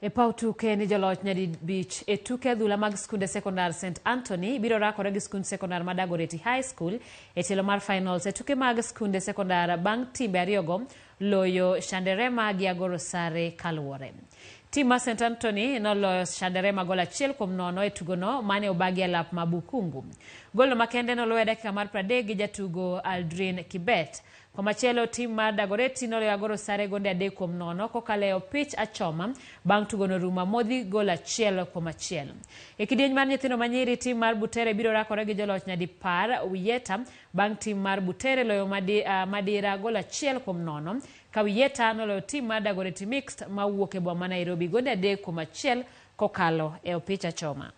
E paw tuke ni joloch nyadibich e tuke adhula mag skunde sekondar St Anthony biro rakore gi skund sekondar ma Dagoretti High School e tielo mar finals e tuke mag skunde sekondar bang' timbe ariyogo loyo Shanderema gi Agoro sare kaluwore. Tim mar St Anthony noloyo Shanderema gol 1-0 e tugono mane obagi e lap ma Bukungu. Golno makende noloyo e dakika mar 30 gi jatugo Aldrin Kibet. Komachielo tim mar Dagoretti noloyo Agoro sare gonde 3-0 kokalo e opich achoma bang' tugono rumo amodhi gol 1-1. E kidieny mar nyithindo manyiri tim mar Butere biro rakore gi joloch nyadipar Wiyeta bang' tim mar Butere loyo Madira gol 1-0 ka Wiyeta noloyo tim mar Dagoretti Mixed mawuok e boma ma Nairobi gonde 3-1 kokalo e opich achoma.